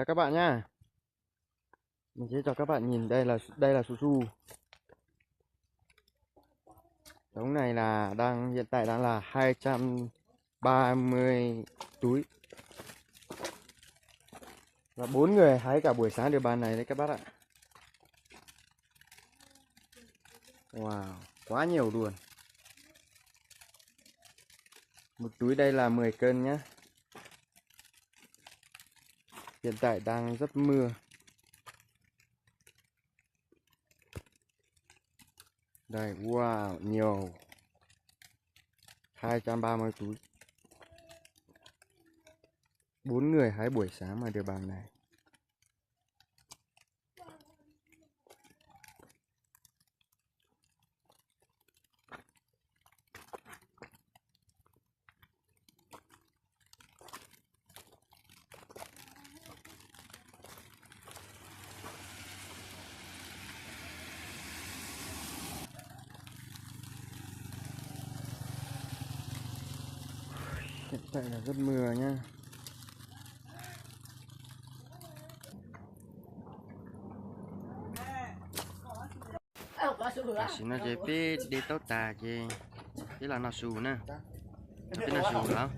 Chào các bạn nhá. Mình sẽ cho các bạn nhìn đây là đây là su su. Đống này là đang hiện tại đang là hai trăm ba mươi túi. Và bốn người hái cả buổi sáng được bàn này đấy các bác ạ. Wow, quá nhiều luôn. Một túi đây là mười cân nhá. Hiện tại đang rất mưa. Đây, wow, nhiều. Hai trăm ba mươi túi. Bốn người hái buổi sáng mà được bàn này. Hiện tại là rất mưa nhá. Tam sim no ces peb de taub tas ces peb los noj su na. Peb noj su lawm.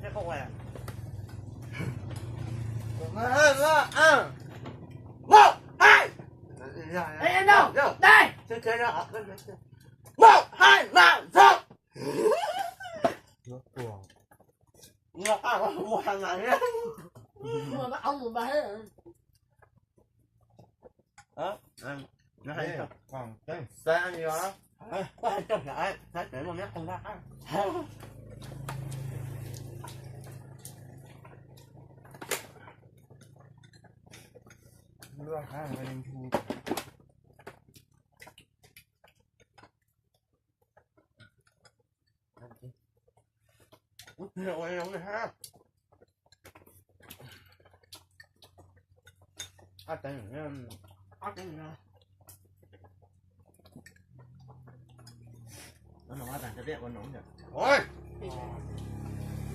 Ôi,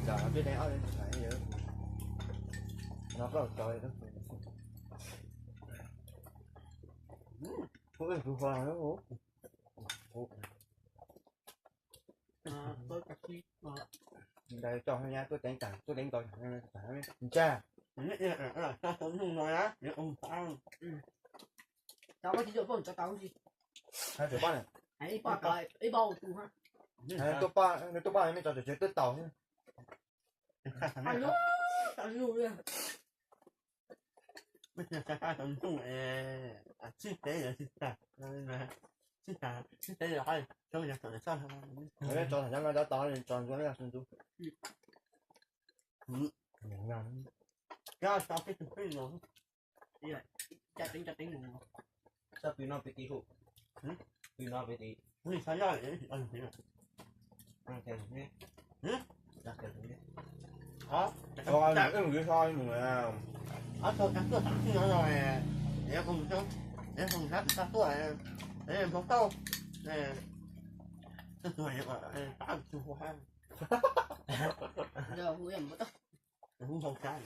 giờ nó biết đeo áo lên này giờ nó có rồi. Ôi, tôi hoa nó. Ntawd tso hauv nyab tuaj teev tas, tuaj teev nkaus tas. Ntsaj. Tau koj tsis tau poj, tau tau tsis. Hai triệu poj ne. Ib poj tau, ib poj tus ha. Tuaj poj, tuaj poj me tso tsev twb tau. Tau lus, tau lus. Tsis tau tau ntoo, tsis tau tsis tau tsis tau tsis tau tsis tau tsis tau. Tso tham nyob no cov tod tso ntxuav ntxuav. Cov tod peb tug peb los. Cov teev cov teev mus. Tso pw no pw tid hu. Pw no pw tid. Ua li xav yog. Ob tug cov tuaj tam sim no no, es koom sab, es koom sab tsis tau tuaj, es hmoob tauj, es tus tus es pab tus hu hab. Hu hmoob sab.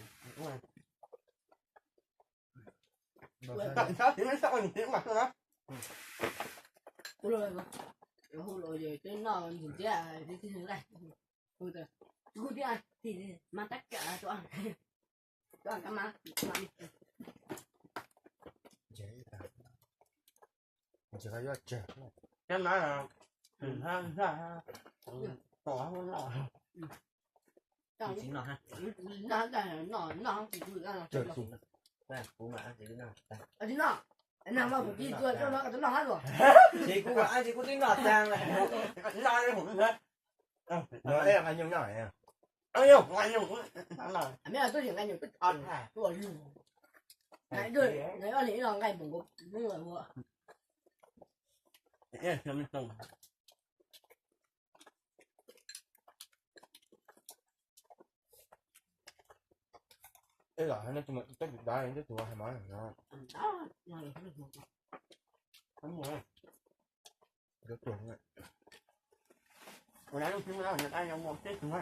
Ua, ua, ua, ua, ua, ua, ua, hu los yog twb noj ntxim thiab, twb twb laij. Hu tias, hu tias, mas tab kav rau, rau kab mas. Kab mas, tom no, tsis noj, noj, noj, kuv mas tsis noj. Tsis noj, noj mas kuv tsis tuaj, noj hab los. Tsis kuv mas, tsis kuv twb noj tag lawm. Noj li hum. No es nqa nyuj noj. Nqa nyuj, nqa nyuj, nqa nyuj twb, nqa li no nqaij npaum nkaus hnub lawm ua. Ej, lawv hais no tus mas teb tus dab, teb tus hais mas no. Ua dab lub xwb no, nws dab zoo mus teb tus na.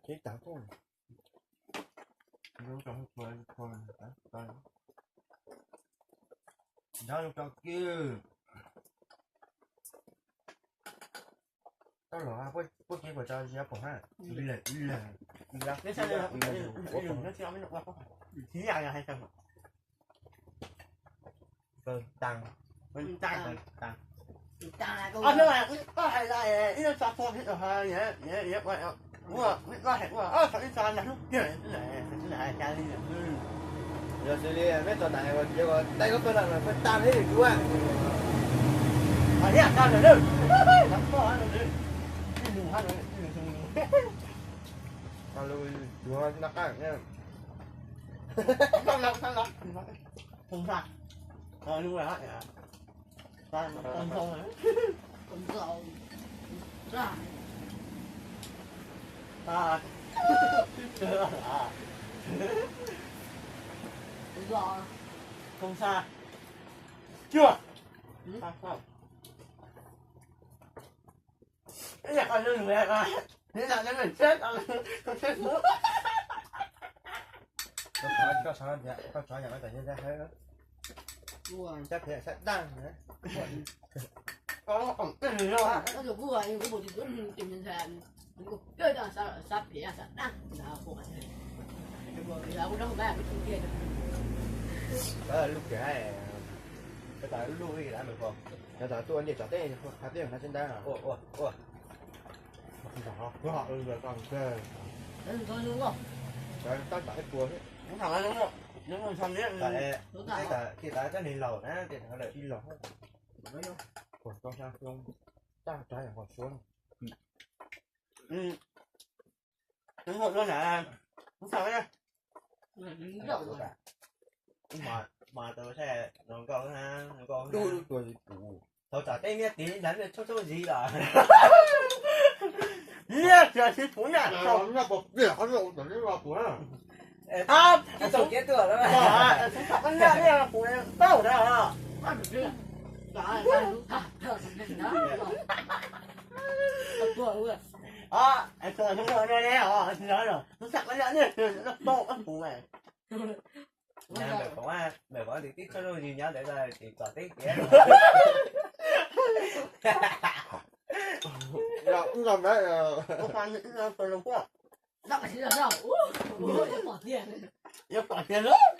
Tsheb tag tuaj. Nrog rau kiv. Tau los puab kiv kuas tso zia pom na. Kaw taag. Kaw taag. Yog xws li meb tso tas hais tias kuv dai koj pawg lam no pawg taag thiab kuv. Yuav noj qab. Không xa. Chưa. Cái nhà con lưng mẹ mà. Thế là nó mình chết rồi. Con chết. Koj tso yam koj tau nyob sab sab daj. Có ổng tên gì đâu hả? Có được vui, có một tình huống tình hình là mình cũng chơi đang sao sắp thì sao đang là của mình. Thì bây giờ cũng đâu có cái chuyện kia được. Đó là lúc kia, cái tao lúc đi đã mày còn. Tao tao tuaj ntiaj tso teb, qhov tiaj no tseeb ntag. Ua ua ua. Tab tom ib puas. Tej tas koj niag laus na, tej tas lawm ib los. Ua tau sa xyoo, tab tsav yam qhov suav no. Tus na, tus na. Mas tus no nkauj na, nkauj na. Thaum tso teb nyiaj tiv nrad txhob txhob zis los. Nyiaj tsis tsis puv nyiaj. Mem qhov twb tib txhob zoo yus nyob ntawd tsis txom teb tiag. Yuav pom tiag lawm.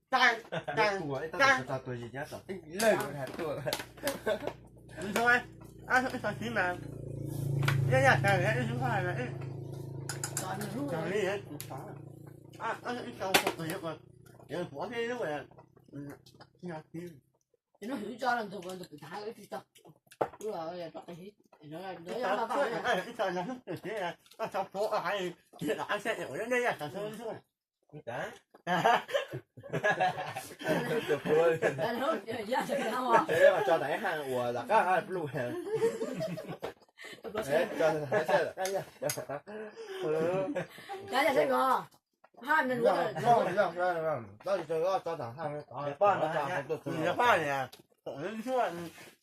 Tag, tag, tag. Ib txhia xwb mas, ib yam tas ib tug hais mas ib, ib txhia xwb, yuav pom ib lub, ib txhia xwb. Tso tas ib haj uas lam qab pluj.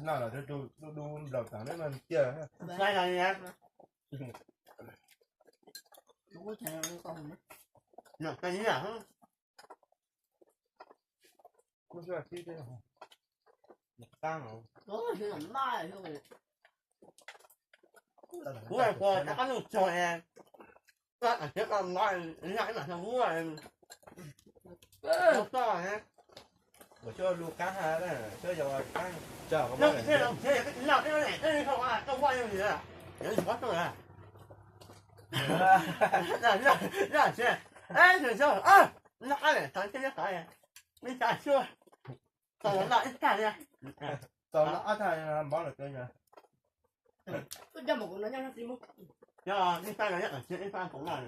No los du du nplaum tag neb no tiag. Saib no na. Nyob qab ib yam. Kuv xav tib qab no. Kuv hais tias rov qab nug txog es, koj hais tias koj mob, yog ib mam no muab koj ne. Kuv coj lus qab ha, coj yau qab tsa. Koj tsis noj, koj tsis noj, koj vaj yog li, yog li mob tuaj lawm. Noj tsis, noj qab lawm tod thiab nyob tod, me tsa xyuas. Tau los noj ib tag li. Tau los ob tag mob lawm. Yog ib tag los nyob tod thiab ib tag kuv noj.